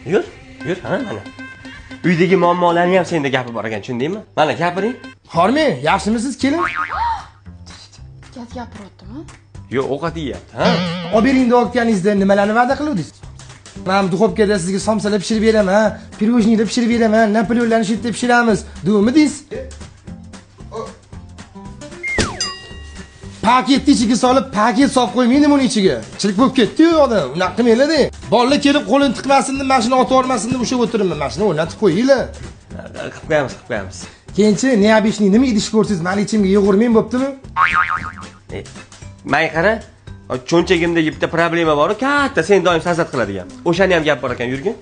Yur, yur, ha mana. Uydagi muammolarni ham senda gapi bor ekan, tushundingmi? Mana gapiring. Hormang, yaxshimisiz kelin? Gap gapiryaptimi? Yo'q, ovqat yeyapti, ha? Olib bering deyotganingizda nimalarni va'da qiluvdingiz? Men duxovkada sizga somsalar pishirib beraman, pirojniylar pishirib beraman, napoleonlarni shu yerda pishiramiz, degmidingiz? Paketni ichiga solib, paket solib qo'ymaydi buni ichiga. Chilik bo'lib ketdi-yu odam, unaqa qilmanglar-da. Bolalar kelib qo'lini tiqmasin deb, mashina otib yubormasin deb o'sha o'tiribman. Mashina o'rnatib qo'yinglar. Qilib qo'yamiz, qilib qo'yamiz. Keyinchi необычный nima idish ko'rsangiz, meni ichimga yig'urmang bo'ptimi? Menga qara, cho'nchagimdagi bitta problema bor-ku, katta sen doim sazat qiladigan. O'shani ham gap bor ekan, yurgin.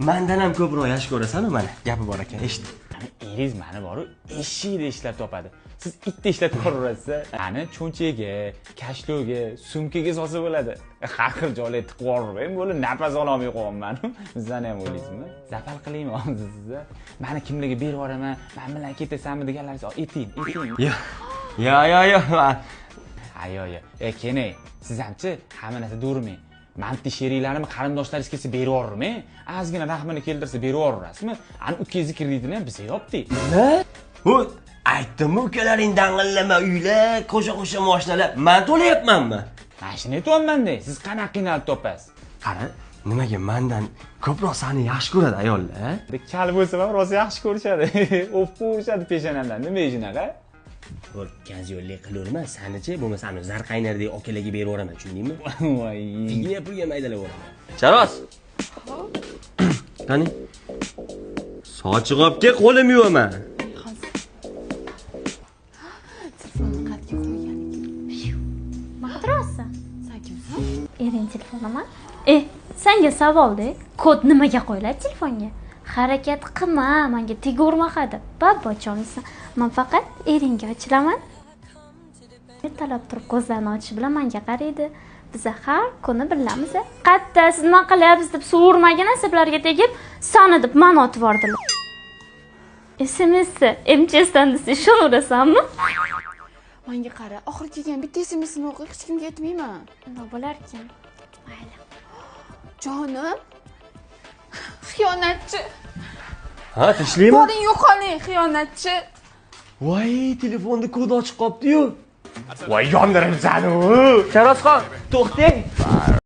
Mendan ham ko'proq yaxshi ko'rasan-u mana, gapi bor ekan, eshit. Eringiz mani boru eshikda ishlab topadi. Siz itda ishlab ko'raverasiz. Mani cho'nchagiga, kashloga, sumkaga solsa bo'ladi. Har xil joylarga tiqib yuborib, bo'lib nafas ololmay qo'yaman. Bizlarni ham o'ylaysizmi? Zapal qilaymi hozir sizni? Mani kimlarga berib yuboraman, men bilan ketasanmi deganlaringiz, eting, eting. Yo'q. Yo, yo, yo. Ayo, yo. Kene, siz hamchi hamma narsa do'rmang. Manti sheriklarimni qarindoshlaringiz kelsa berib yubormang. Ozgina rahmini keltirsa berib yuborasizmi? Ani ukangizni kreditini ham biz yopdik. Nima? Bu aytdimmi ukalaring dang'illama uylar, qo'sha-qo'sha mashinalar. Men to'layapmanmi? Mana shuni aytyapman-da. Siz qanaqa qiynalib topasiz? Qara, nimaga mendan ko'proq seni yaxshi ko'radi ayollar? Kal bo'lsam ham rosa yaxshi ko'rishadi. O'pib qo'yishadi peshonamdan. Nima shunaqa? Bo'l, kazyollik qilaverma, sanichi bo'lmasa ani zarqaynardek akalarga berib yuboraman, tushundingmi? Voy. Figina pulga maydalab yuboraman. Charos. Qani? Sochiq olib kel, qo'lim yuvaman. Telefonni qayerga qo'ygan ekan? Nima qidiryapsan? Sen kimsan? Ering telefonimi? Senga savolda, kod nimaga qo'yiladi telefonga? Harakat qilma, menga tegurma hadi. Babochonsan. Men faqat eringga ochilaman. Ertalab turib ko'zlarini ochish bilan menga qaraydi. Biz har kuni birlamiz. Qatta siz nima qilyapsiz deb so'rmagan asablarga tegib, sani deb meni otib yubordilar. SMSni MCSdan desa ishonaverasanmi? Menga qara, oxiri kelgan bitta SMSni o'qib hech kimga aytmayman. Nima bo'larkan? Mayli. Jonim. Xiyonatchi. Ha, tinchlikmi? Boring yo'qoling, xiyonatchi. Voy, telefonda kod ochiq qolibdi-yu. Voy, yondiribsan u. Charosxon, to'xtang.